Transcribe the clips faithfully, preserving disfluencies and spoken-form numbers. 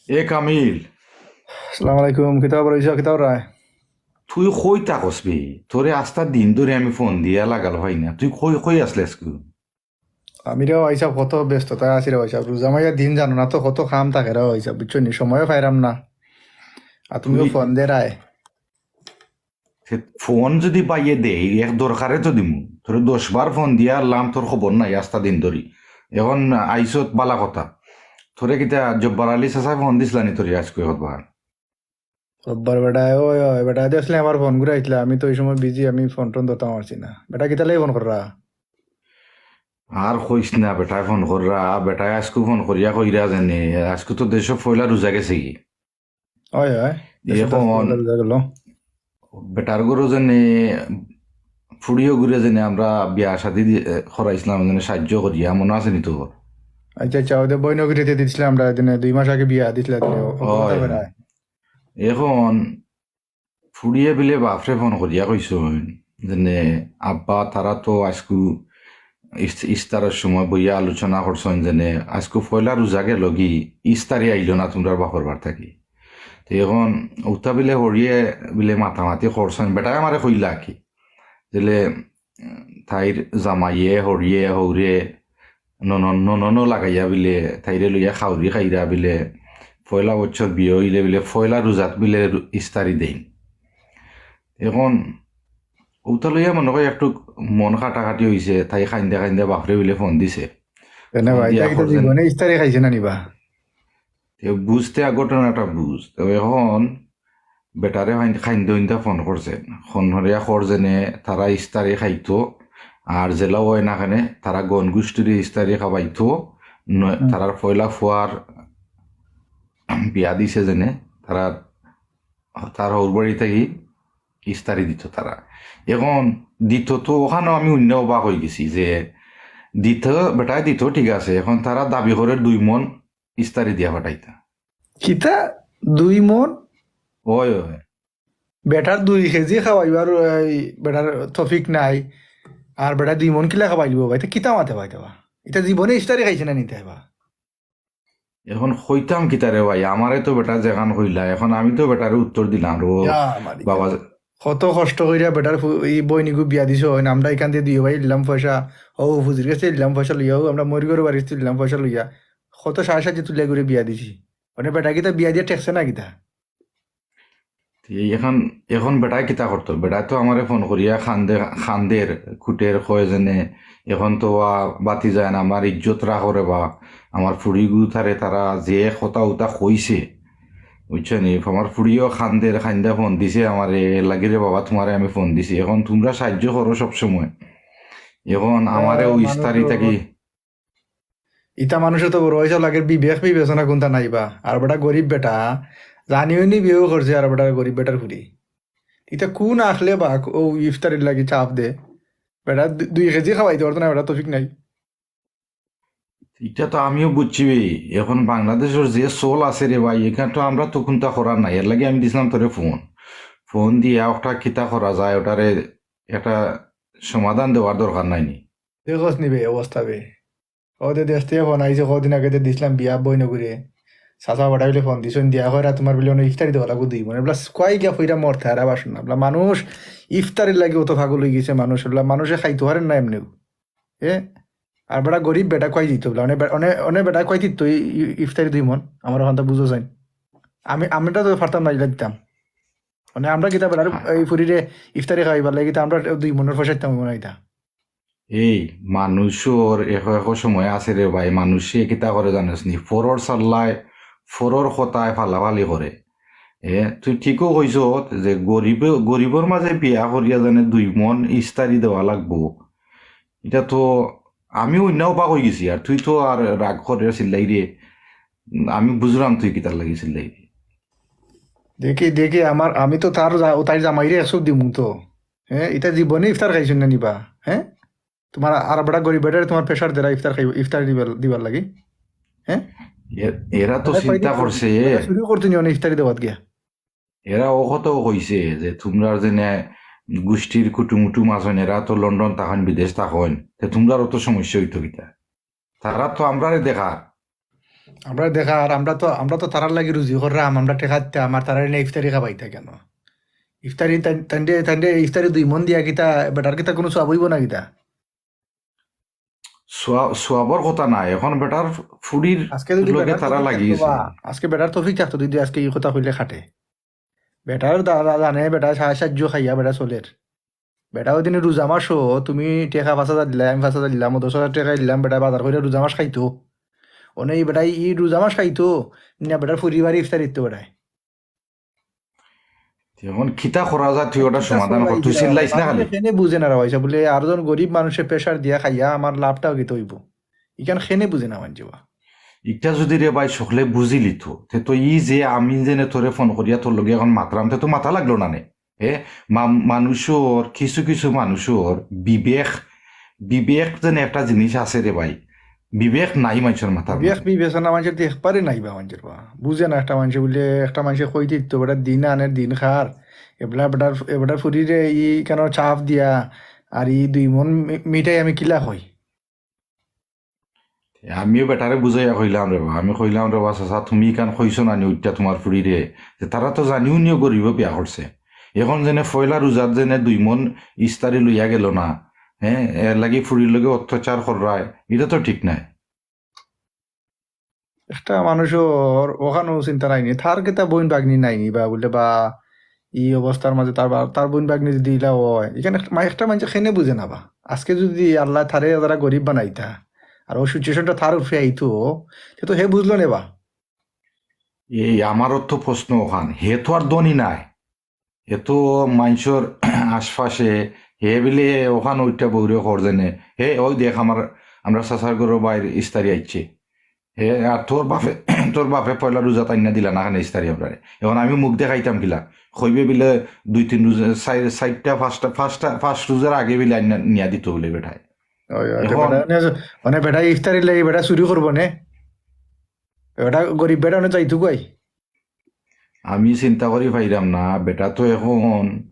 এ কামিল, আসসালামু আলাইকুম। কিতা খবর অইছে? কিতা খবর রায়? তুই কই থাকস বে? তোরে আস্তা দিন ধরি আমি ফোন দিয়া লাগাল পাই না। তুই কই, কই আছলে আইজকু? আমি রে ভাইসাব কত ব্যস্ততায় আছি রে ভাইসাব। রোজা মাইয়া দিন জানো না তো, কত কাম থাকে রে ভাইসাব, বুঝছো নি? সময়ও পাইরাম না। আর তুমিও তুই ফোন দেরায়। তে ফোন যদি বাইয়ে দেই, এক দরকারে তো দিমু। তোরে দশ বার ফোন দিয়া আরলাম, তোর খবর নাই আস্তা দিন ধরি। এখন আইছত বালা কথা। তোরে কিতা জব্বার আলী চাচায় ফোন দিছলা নি তোরে আইজকু একবার? জব্বার বেটায়, ওই, ওই, বেটায় দেখলে আমার ফোন ঘুরাইছিলা, আমি তো ওই সময় বিজি, আমি ফোন টোন ধরতাম পারছি না। বেটা কিতা লাগি ফোন কররা? আর কইস না, বেটায় ফোন কররা, বেটায় আইজকু ফোন করিয়া কইরা যেনে, আইজকু তো দেশো পয়লা রোজা গেছেগি। ওই, ওই, দেশো তো এখন পয়লা রোজা গেল। বেটার ঘরো যেনে ফুড়িও ঘুরে যেনে আমরা বিয়া শাদি দি-, এ, করাইছিলাম যেনে সাহায্য করিয়া, মনো আছে নি তোর? আচ্ছা, আচ্ছা, ওই যে বইনগুরিতে দিছিলাম আমরা এদিনে, দুই মাস আগে বিয়া দিছিলা দিনে, ও, ও ওই, কথা ওই। বেটায়। এখন ফুড়িয়ে বিলে বাফরে ফোন করিয়া কইছইন যেনে, "আব্বা, তারা তো আইজকু ইস-, ইস্তারর সময় বইয়া আলোচনা করছইন যেনে, আইজকু পয়লা রোজা গেলগি, ইস্তারি আইলো না তুমরার বাফর বাড়ি থাকি।" তে এখন উতা বিলে হরিয়ে বিলে মাতামাতি করছইন, বেটায় আমারে কইলা কি, যেলে, উম, তাইর জামাইয়ে, হরিয়ে, হৌরে, ননন, নননও লাগাইয়া বিলে, তাইরে লইয়া খাউরি খাইরা বিলে, পয়লা বছর বিয়া অইলে বিলে, পয়লা রোজাত বিলে রু-, ইস্তারি দেইন। এখন উতা লইয়া মনো কয় একটু মন কাটাকাটি অইছে, তাই কাইন্দা কাইন্দা বাফরে বিলে ফোন দিছে। এনে ফোন ভাই, দিয়া তাই তো করছেন। জীবনে ইস্তারি খাইছে না নি বা? তে বুঝতে আ ঘটনাটা বুঝ। তো এখন বেটারে খাইন-, খাইন্দা উইন্দা ফোন করছে। ফোন করিয়া কর যেনে তারা ইস্তারি খাইতো, আর যেলা অয় না কেনে তারা গন গুষ্টিরে ইস্তারি খাবাইতো, ন-, হুম। তারার পয়লা ফুয়ার বিয়া দিছে যেনে, তারা তার হৌর বাড়ি থাকি ইস্তারি দিত তারা। এখন দিত তো ওখানো আমি অইন্য অবাক অইগেছি যে দিত, বেটায় দিত ঠিক আছে, এখন তারা দাবি করের দুই মন ইস্তারি দিয়া পাঠাইতা। কিতা? দুই মন? ওই, ওই। বেটার দুই কেজি খাওয়াইবার, এই, বেটার তৌফিক নাই, আর বেটায় দুই মন কিলা খাওয়াইলিবো ভাই? ইতা কিতা মাতে ভাই দেবা? ইতা জীবনে ইস্তারি খাইছে না নি তে বা? এখন কইতাম কিতা রে ভাই, আমারে তো বেটা যেখান কইলা, এখন আমি তো বেটারে উত্তর দিলাম রে ইয়া, মারি বাবা। কত কষ্ট করিয়া বেটার ফু-, ই বইনিগু বিয়া দিছইন, আমরা ইখান দিয়া দুইও ভাই দিলাম পয়সা, ও ফুজির গেছে দিলাম পয়সা লইয়া, ও আমরা মরিগর বাড়িত দিলাম পয়সা লইয়া, কত সাড়ে সাত তুলিয়া করে বিয়া দিছি। মানে বেটা কিতা বিয়া দিয়া ঠেকছে না কিতা? তে এখন, এখন বেটায় কিতা করতো? বেটায় তো আমারে ফোন করিয়া খান্দে-, খান্দের, খুটের, কয় যেনে, এখন তো ওয়া বাতি যায় না, আমার ইজ্জত রাখো রে বা, আমার ফুড়িগু তারে তারা যে কথা উতা কইছে, বুঝছো নি? আমার ফুড়িও খান্দের, খান্দা ফোন দিছে আমারে, এর লাগি রে বাবা তুমারে আমি ফোন দিছি। এখন তুমরা সাহায্য করো সব সময়। এখন আমারে ও মানুষ ইস্তারি তো থাকি ইতা মানুষর তো বড় অইছে, লাগের বিবেক বিবেচনা কুনতা নাই বা। আর বেটা গরিব বেটা, জানিও নি বিয়েও করছে, আর বেটা গরিব বেটার ফুড়ি। ইতা কুন আখলে বা ও ইফতারির লাগি চাপ দে? বেটা দু-, দুই কেজি খাওয়াইতে পারতো না, বেটা তৌফিক নাই। ইটা তো আমিও বুঝছি বে। এখন বাংলাদেশর যে চল আছে রে ভাই, ইখান তো আমরা তো কুনতা করার নাই। এর লাগি আমি দিছিলাম তোরে ফোন। ফোন দিয়া ওটা কিতা করা যায়, ওটারে একটা সমাধান দেওয়ার দরকার নাই নি? দেখোস নি বে অবস্থা বে। ও দে দেশ থাকি ফোন আইছে, কদিন আগে দে দিছিলাম বিয়া বইনগুরে। চাচা বেটা বিলে ফোন দিছইন, দিয়া কইরা তুমার বিলে অনো ইফতারি দেওয়া লাগবো দুই মন। এবলা কই গিয়া ফইরা মরতে আর বাসন না। এবলা মানুষ ইফতারির লাগি অত পাগল অইগেছে মানুষ। এবলা মানুষে খাইতো পারের না এমনেও। এ? আর বেটা গরিব বেটা কই দিতো এবলা। অনে বে-, অনে, অনে বেটা কই দিতো ই-, ই-, ইফতারি দুই মন। আমার অখানতা বুঝো চাইন। আমি, আমরা তো পারতাম না ইলা দিতাম। মানে আমরা কিতা বেটার এই ফুড়িরে ইফতারি খাওয়াইবার লাগি কিতা আমরা দুই মনর পয়সা দিতাম অইবো না কিতা? এই মানুষর এখ এখ সময় আছে রে ভাই, মানুষে কিতা করে জানোস নি, ফরর সাল্লায়, ফরর কথায় ফালাফালি করে। এ, তুই ঠিকও কইছস যে গরিব, গরিবর মাঝে বিয়া করিয়া জানে দুই মন ইস্তারি দেওয়া লাগবো। ইটা তো আমি অইন্য অবাক অইগেছি, আর তুই তো আর রাগ করে চিল্লাই রে। আমি বুঝলাম তুই কিতার লাগি চিল্লাই রে। দেখি, দেখি, আমার, আমি তো তার জা-, তাইর জামাইরে একশো দিমু তো। হ্যাঁ, ইতা জীবনে ইফতার খাইছইন না নি বা? হ্যাঁ? তুমার আর বেটা গরিব বেটারে তুমার pressure দেরা ইফতার খাইব, ইফতার দিবার, দিবার লাগি? হ্যাঁ? এ-, এরা তো এরা চিন্তা কয়দিন করছে। এরা শুরু করতে নি অনে ইফতারি দেওয়াত গিয়া। এরা ও কথাও কইছে যে তুমরার যেনে গুষ্টির কুটুম উটুম আছইন, এরা তো লন্ডন থাকইন, বিদেশ থাকইন, তে তুমরার অত সমস্যা অইতো কিতা? তারা তো আমরারে দেখার। আমরা দেখা, আর আমরা তো, আমরা তো তারার লাগি রুজি কররাম, আমরা টেকা দিতাম, আর তারারে নিয়া ইফতারি খাবাইতা কেনে? ইফতারি তান-, তানরে, তানরে ইফতারি দুই মন দিয়া কিতা, বেটার কিতা কুনু সওয়াব অইবো না কিতা? সওয়া-, সওয়াবর কথা নায়, এখন বেটার ফুড়ির আজকে যদি লগে বেটার তারা তৌফিক থাকতো লাগিয়েছে। বা, আজকে বেটার তৌফিক থাকতো যদি আজকে ই কথা কইলে খাটে। বেটার দাদা জানে, বেটা সা-, সাহায্য খাইয়া বেটা চলের। বেটা ওই দিন রোজা মাসও তুমি টেকা পাঁচ হাজার দিলায়, আমি পাঁচ হাজার দিলাম, ও দশ হাজার টেকা দিলাম, বেটা বাজার করিয়া রোজা মাস খাইতো। অনে ই বেটায় ই রোজা মাস খাইতো, না বেটার ফুড়ির বাড়ি ইফতারি দিতো বেটায়। এখন কিতা করা যায়, তুই ওটা কিতা সমাধান করা কর, তুই যায়? চিল্লাইস না খালি। কেনে বুঝে না রে ভাই সাব, বুলে আর জন গরিব মানুষে pressure দিয়া খাইয়া আমার লাভটাও কিতা অইবো? ইখান কেনে বুঝে না মানষে বা। ইটা যদি রে ভাই সকলে বুঝিলিতো, তে তো ই যে আমি যেনে তোরে ফোন করিয়া তোর লগে এখন মাতরাম, তে তো মাতা লাগলো না নে। এ, মা-, মানুষর, কিছু কিছু মানুষর বিবেক, বিবেক যেন একটা জিনিস আছে রে ভাই, বিবেক নাই মানষর মাথার বিবেক মধ্যে। বিবেচনা মানষর তো একবারে নাই বা মানষর বা। বুঝে না একটা মানষে বুলে, একটা মানষে কইতে দিত, বেটা দিন আনের দিন খার, এবলা বেটার, এ বেটার ফুড়িরে ই কেনে চাপ দিয়া, আর ই দুই মন মি-, মিঠাই আমি কিলা খাই। আমিও বেটারে বুঝাইয়া কইলাম রে বা, আমি কইলাম রে বা, চাচা, তুমি ইখান কইছো না নি উঠটা তোমার ফুড়িরে, যে তারা তো জানিও নিও গরিবে বিয়া করছে, এখন যেনে পয়লা রোজাত যেনে দুই মন ইস্তারি লইয়া গেল না, হ্যাঁ, এর লাগি ফুড়ির লগে অত্যাচার কররায়, ইটা তো ঠিক নায়। একটা মানুষর ওখানো চিন্তা নাইনি, তার কিতা বইন ভাগ্নি নাইনি বা বুলে বা ই অবস্থার মাঝে তার বা-, তার বইন ভাগ্নি যদি ইলা অয়, ইখান একটা মা-, একটা মানষে কেনে বুঝে না বা। আজকে যদি আল্লায় তারে যারা গরিব বানাইতা, আর ও situation টা তার উপরে আইতো, তে তো হে বুঝলো নে বা। এই আমারও তো প্রশ্ন ওখান, হে তো আর ধনী নায়, হে তো মানষর আশপাশে, হে বিলে ওখান ওইটা বউরে কর যেনে, হে ওই দেখ আমার, আমরা চাচার ঘরর বাইর ইস্তারি আইছে, হে আর তোর বাপে, তোর বাপে পয়লা রোজাত আইন্না দিলা না কেনে ইস্তারি আমরারে, এখন আমি মুখ দেখাইতাম কিলা? কইবে বিলে দুই তিন রোজা, চাইর-, চাইরটা, পাঁচটা, পাঁচটা, পাঁচ রোজার আগে বিলে আইন্না নিয়া দিত বুলে বেটায়। ওই, ওই, তো এখন বেটা, মানে, মানে, বেটা ইফতারি লাগি বেটা চুরি করবো নে? বেটা গরিব বেটা অনে যাইতো কই? আমি চিন্তা করি পাইরাম না, বেটা তো এখন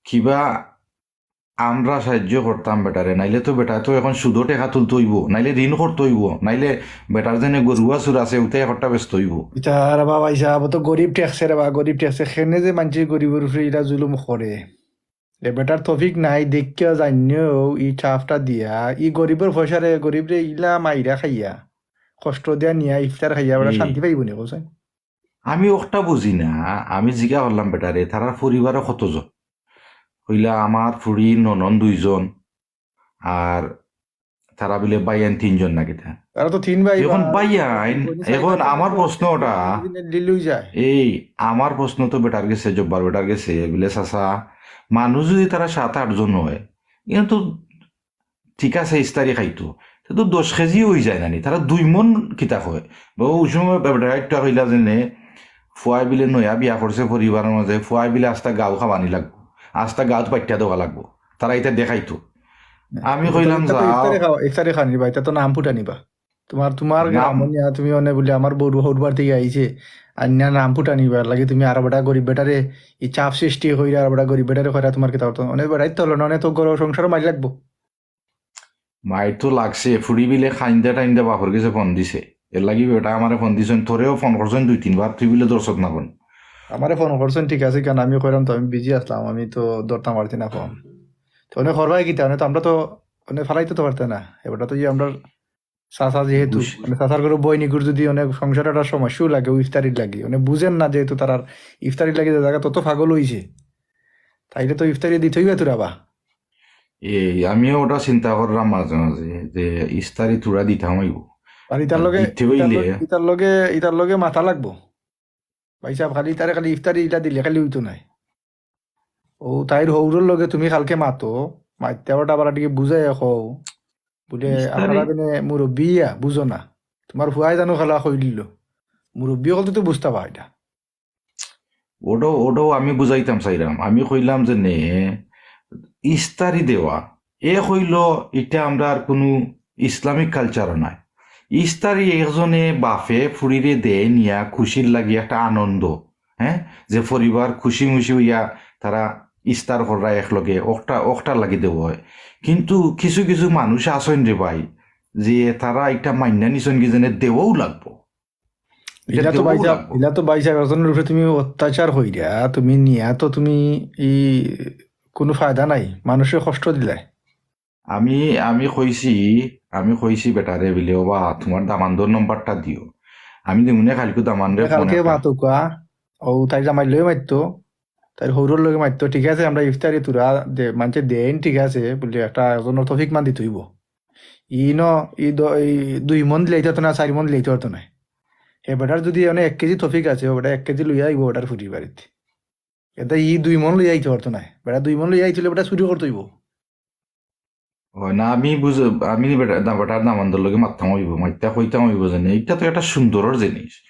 কিবা আমরা সাহায্য করতাম বেটারে, নাইলে তো বেটা তো এখন সুদো টেকা তুলতো অইবো, নাইলে ঋণ করতো অইবো, নাইলে বেটার যেনে গরু বাছুর আছে, উতাই একটা ব্যস্ত অইবো। ইতা রে বা ভাই সাব, ও তো গরিব ঠেকছে রে বা, গরিব ঠেকছে। কেনে যে মানষে গরিবর উপরে ইলা জুলুম করে। এ বেটার তৌফিক নাই, দেখিয়া জানিও ই চাপটা দিয়া, ই গরিবর পয়সারে, গরিবরে ইলা মাইরা খাইয়া, কষ্ট দিয়া নিয়া ইফতার খাইয়া, বেটা এই শান্তি পাইবো নি, কওছাইন? আমি ওটা বুঝি না, আমি জিগা করলাম বেটারে, তারার পরিবারও কতজন? কইলা আমার ফুড়ি ননন দুইজন, আর তারা বিলে ভাইয়াইন তিনজন না কিতা? তারা তো তিন ভাই এখন বা ভাইয়াইন, বইনে চাই এখন না, আমার তো প্রশ্ন ওটা, দিলে লই যায়। এই আমার প্রশ্ন তো বেটার গেছে, জব্বার বেটার গেছে, বিলে চাচা, মানুষ যদি তারা সাত আটজন হয়, কিন্তু ঠিক আছে, ইস্তারি খাইতো, তে তো দশ কেজি অই যায় না নি, তারা দুই মন কিতা কয়? বা ওই সময় বেটায় একটা কইলা যেনে, ফুয়ায় বিলে নয়া বিয়া করছে পরিবারর মাঝে, ফুয়ায় বিলে আস্তা গাউ খাবানি লাগবো, আস্তা গাউত পাইট্টা দেওয়া লাগবো, তারা ইতা দেখাইতো। আমি ইতা তো, কইলাম, ইতা তো যাও। ইফতারি খাওয়া, ইফতারি খানি বা, ইতা তো নাম ফুটানি বা। তোমার, তোমার নাম গ্রামো নিয়া তুমি অনে বুলে আমার বউ হউর বাড়ি থাকি আইছে, আইন্না নাম ফুটানি বা, এর লাগি তুমি আরো বেটা গরিব বেটারে, ই চাপ সৃষ্টি কইরা আরো বেটা গরিব বেটারে কইরা তোমার কিতা করতো? অনে বেটাইত তো হলো না, অনে তো ঘর সংসারও মারি লাগবো। মাইর তো লাগছে, ফুড়ি বিলে কাইন্দা টাইন্দা বাপর গেছে ফোন দিছে। এর লাগি বেটা আমারে ফোন দিছইন, তোরেও ফোন করছইন দুই তিনবার, তুই বিলে ধরছত না ফোন। আমারে ফোন করছইন, ঠিক আছে, কারণ আমি কইরাম তো আমি busy আছলাম, আমি তো ধরতাম পারছি না ফোন। তো অনে করবায় কিতা, অনে তো আমরা তো, অনে ফালাইতে তো পারতে না। এবারটা তো ই আমরার চাচা যেহেতু, বুঝ- মানে চাচার ঘরর বইনিগুর যদি অনে সংসারর একটা সমস্যাও লাগে, ও ইফতারির লাগি, অনে বুঝের না যেহেতু তারার ইফতারির লাগি যে জাগা তত পাগল অইছে, তাইলে তো ইফতারি দিতই বা তোরা বা। এই, আমিও ওটা চিন্তা করলাম মাঝে মাঝে যে ইস্তারি থুড়া দিতাম অইবো। আর ইতার আর লগে, দিতে ইতার অইলে লগে, ইতার লগে, ইতার লগে মাতা লাগবো। ভাই সাব, খালি ইতারে খালি ইফতারি ইলা দিলে খালি অইতো নায়। ও তাইর হউরর লগে তুমি কালকে মাতো, মাততে আবার আবার এটিকে বুঝাইয়া কও। বুলে, ইস্তারি আপনারা যেনে মুরব্বি ইয়া, বুঝো না। তোমার ফুয়ায় জানো খালা কই দিল। মুরব্বি অকলতে তো বুঝতা পায় ইটা। ওটাও, ওটাও আমি বুঝাইতাম চাইরাম। আমি কইলাম যেনে, ইস্তারি দেওয়া, এ কইল, ইটা আমরার কুনু Islamic culture-ও নায়। ইস্তারি একজনে বাপে ফুড়িরে দেয় নিয়া খুশির লাগি একটা আনন্দ, হ্যাঁ, যে পরিবার খুশি মুশি অইয়া তারা ইস্তার কররা একলগে, অকটা, অকটার লাগি দেওয়া অয়। কিন্তু কিছু কিছু মানুষ আছইন রে ভাই, যে তারা একটা মাইন্না নিছইন কি যেনে দেওয়াও লাগবো। ইলা তো ভাইসাব, ইলা তো ভাইসাব একজনর উপরে তুমি অত্যাচার করিয়া তুমি নিয়া তো তুমি ই কুনু ফায়দা নাই, মানুষরে কষ্ট দিলায়। আমি আমি কইছি, আমি কইছি বেটারে বিলে, "ওবা, তুমার দামান্দর নম্বরটা দিও, আমি দিমুনে কাইলকু দামান্দরে ফোন কালকে একটা।" মাতুকা, ও তাইর জামাইর লগে মাততো, তাইর হউরর লগে মাততো, ঠিক আছে, আমরা ইফতারি তুরা দে, মানষে দেইন, ঠিক আছে, বুলে একটা একজনর তৌফিক মান দিতে অইবো। ই ন, ই দ-, ই দুই মন দিলাইতে পারতো না, চাইর মন দিলাইতে পারতো না। হে বেটার যুদি অনে এক কেজি তৌফিক আছে, ও বেটা এক কেজি লইয়া আইবো বেটার ফুড়ির বাড়িত। এটা ই দুই মন লইয়া আইতে পারতো না। বেটা দুই মন লইয়া আইতে অইলে বেটা চুরি করতে অইবো। অয় না, আমি বুঝ-, আমি বেটা-, দা-, বেটার দামান্দর লগে মাততাম অইবো, মাততাম কইতাম অইবো যে, "ইটা তো একটা সুন্দরর জিনিস।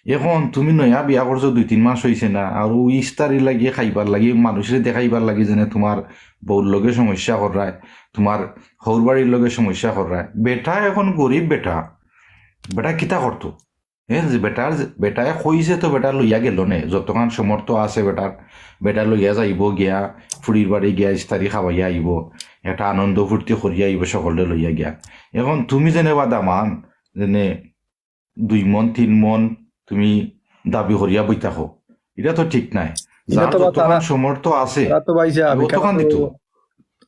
এখন তুমি নয়া বিয়া করছো, দুই তিন মাস অইছে না, আর ও ইফতারি লাগি, খাইবার লাগি, মানুষরে দেখাইবার লাগি যেনে তুমার বউর লগে সমস্যা কররায়, তুমার হউর বাড়ির লগে সমস্যা কররায়।" বেটা এখন গরিব বেটা, বেটা কিতা করতো? হ্যাঁ, যে বেটার, বেটায় কইছে তো বেটা লইয়া গেলো নে, যতখান সমর্থ আছে বেটার, বেটা লইয়া যাইবো গিয়া, ফুড়ির বাড়ি গিয়া ইফতারি খাওয়াইয়া আইবো, একটা আনন্দ ফুর্তি করিয়া আইবো, সকলরে লইয়া গিয়া। এখন তুমি যেনে বা দামান, যেনে দুই মন, তিন মন তুমি দাবি করিয়া বই থাকো, ইটা তো ঠিক নায়। ইটা যার তো বা যতখান তারা, সমর্থ আছে, তারা তো ভাইসাব, অতখান তো দিতো।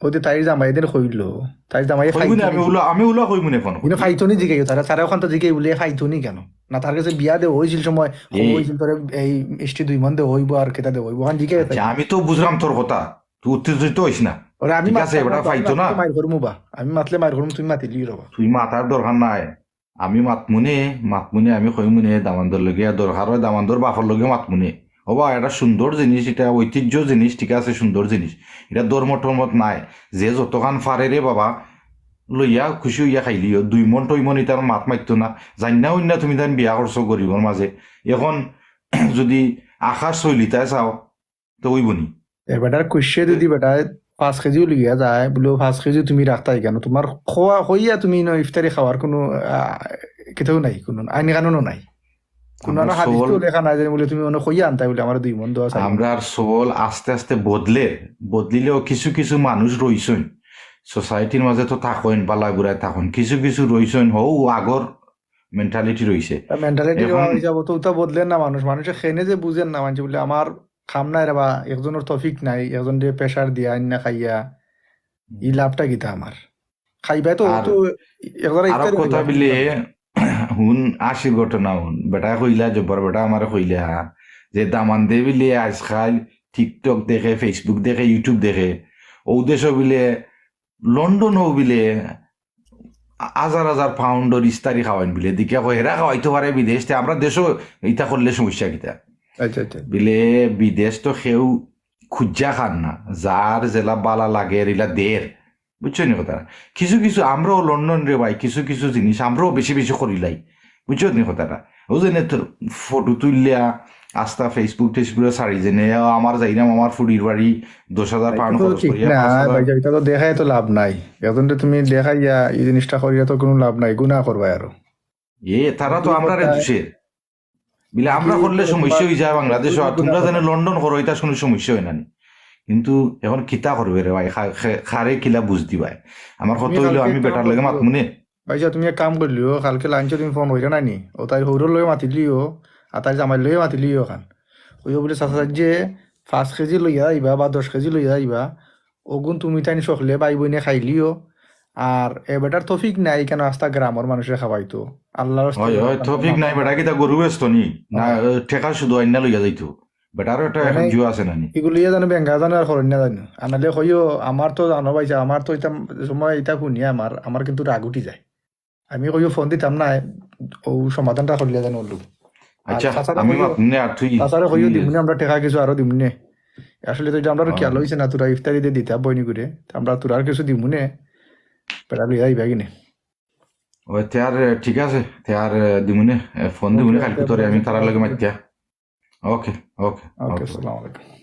ওই যে তাইর জামাই এদিন কইলো, তাইর জামাই কইমু নে, আমি উলা, আমি উলা কইমু নে ফোন করি। কিন্তু খাইতো নি জিগাইও তারা, তারা ওখান তো জিগাই বুলে খাইতো নি কেন? না, তার কাছে বিয়া দেওয়া অইছিল সময়, এই অইছিল তোরে এই মিষ্টি দুই মন দেওয়া অইবো আর কিতা দেওয়া অইবো, ওখান জিগাই আচ্ছা, তাই। আমি তো বুঝলাম তোর কথা, তুই উত্তেজিত হইস না। ওরে আমি ঠিক আছে, মাতলে এবার আমি ফাইতো না। মাতলে মাইর করমু বা, আমি মাতলে মাইর করমু, তুমি মাতিলি রবা। তুই মাতার দরকার নাই, আমি মাতমুনে, মাতমুনে, আমি কইমুনে, দামান্দর লগে দরকার হয়, দামান্দর বাপর লগে মাতমুনে। ওবা, এটা সুন্দর জিনিস, এটা ঐতিহ্য জিনিস, ঠিক আছে, সুন্দর জিনিস। এটা ধর্ম টর্মত নাই। যে যতখান পারে রে বাবা, লইয়া খুশি হইয়া খাইলিও। দুই মন টই মন ইতার মাত মাততো না। জানি না অইন্য তুমি তাইন বিয়া করছো গরিবর মাঝে। এখন যদি আকাশ চইলিতায় চাও, তো অইবো নি? এ বেটার কুশে যদি বেটায় পাঁচ কেজিও লইয়া যায়, বুলে, "পাঁচ কেজি তুমি রাখতায় কেন? তুমার খোয়া, কইয়া তুমি ন ইফতারি খাওয়ার কুনু, আহ, কিতাও নাই, কুনু আইন কানুনও নাই।" কুনু আমরা আনো হাদিস তো সওল লেখা নাই যে বুলে তুমি অনো কইয়া আনতায় বুলে আমার দুই মন দেওয়া চাই। আমরা আর সওল আস্তে আস্তে বদলের, বদলিলেও কিছু কিছু মানুষ রইছইন, society-র মাঝে তো থাকইন, বালা বুরায় থাকইন, কিছু কিছু রইছইন, হউ আগর mentality রইছে। তা mentality এখন হিসাবে তো ওটা বদলের না মানুষ, মানুষে খেনে যে বুঝের না, মানুষে বুলে আমার কাম নাই রে বা, একজনর তৌফিক নাই, একজনরে pressure দিয়া আইন্না খাইয়া, ই লাভটা কিতা আমার? খাইবায় তো, আর তো একজনে আরো ইফতারি কথা করিয়া বিলে, হুন, আশির ঘটনা হুন। বেটায় কইলা, জব্বার বেটায় আমারে কইলা, যে দামান্দে বিলে আইজকাইল TikTok দেখে, Facebook দেখে, YouTube দেখে। অউ দেশো বিলে, লন্ডনও বিলে, আ-, হাজার হাজার pound-র ইফতারি খাওয়াইন বিলে। দেখিয়া কয়, হেরা খাওয়াইতো পারে বিদেশ, তে আমরা দেশো ইতা করলে সমস্যা কিতা? আচ্ছা, আচ্ছা। বিলে বিদেশ তো কেউ খুজিয়া খার না, যার যেলা বালা লাগের ইলা দের। বুঝছো নি কথা? কিছু কিছু আমরাও লন্ডন রে ভাই, কিছু কিছু জিনিস আমরাও বেশি বেশি করিলাই। বুঝছো নি কথাটা? অউ যে নে তোর ফটো তুললিয়া আস্তা Facebook টেসবুকে ছাড়ি যে নে, "ও আমার যাইরাম আমার ফুড়ির বাড়ি দশ হাজার pound খরচ করিয়া, পাঁচ হাজার।" ভাই, ইটা তো দেখাইয়া তো লাভ নাই। একজনরে তুমি দেখাইয়া ই জিনিসটা করিয়া তো কুনু লাভ নাই, গুনা করবায় আরো। এ, তারা তো আমরারে দুষের। বিলে আমরা করলে সমস্যা অইযায় বাংলাদেশো, আর তুমরা যেনে লন্ডন করো, ইটা কুনু সমস্যা অয় না নি। কিন্তু এখন কিতা করবে রে ভাই, খা-, খে-, খারে কিলা বুঝ দিবায়? আমার কথা অইলো, আমি বেটার লগে মাতমুনে। ভাইসাব, তুমি এক কাম করিলিও, কালকে lunch-ও তুমি ফোন করিও না নি, অউ তাইর হউরর লগে মাতিলিও, আর তাইর জামাইর লগে মাতিলিও খান। কইও বুলে, "চাচা, যে পাঁচ কেজি লইয়া আইবা বা দশ কেজি লইয়া আইবা, অগুন তুমি তাইন সকলে ভাই বইনে খাইলিও।" আর এ বেটার তৌফিক নাই কেনে আস্তা গ্রামর মানুষরে খাওয়াইতো? আল্লার ওয়াস্তে অয়, অয়, তৌফিক নাই, বেটা কিতা গরু বেচতো নি? না, টেকা শুধু আইন্না লইয়া যাইতো। বেটারও একটা মানে, এনজিও আছে না নি? ইগুলিয়ে জানো বেঙ্গা জানো আর খরচ না জানো। আনালে কইও, আমার তো জানো ভাইসাব, আমার তো ইতা সময় ইতা হুনিয়া আমার, আমার কিন্তু রাগ উঠি যায়। আমি কইও ফোন দিতাম না, অউ সমাধানটা করিলিয়া জানো অইলো। আর আচ্ছা, চাচারে আমি কইও, মাতমুনে আর তুই চাচারে কইও দিমুনে, আমরা টেকা কিছু আরো দিমুনে। আসলে তো ইটা আমরার খেয়াল অইছে না, তোরা ইফতারি দে দিতা বইনি করে, তে আমরা তোরার কিছু দিমুনে, বেটা লইয়া আইবা কিনে। ও, তে আর, ঠিক আছে, তে আর দিমুনে, এ, ফোন দিমুনে কাইলকু তোরে, আমি তারার লগে মাতিয়া। OK, OK, OK, OK। আসসালামু আলাইকুম।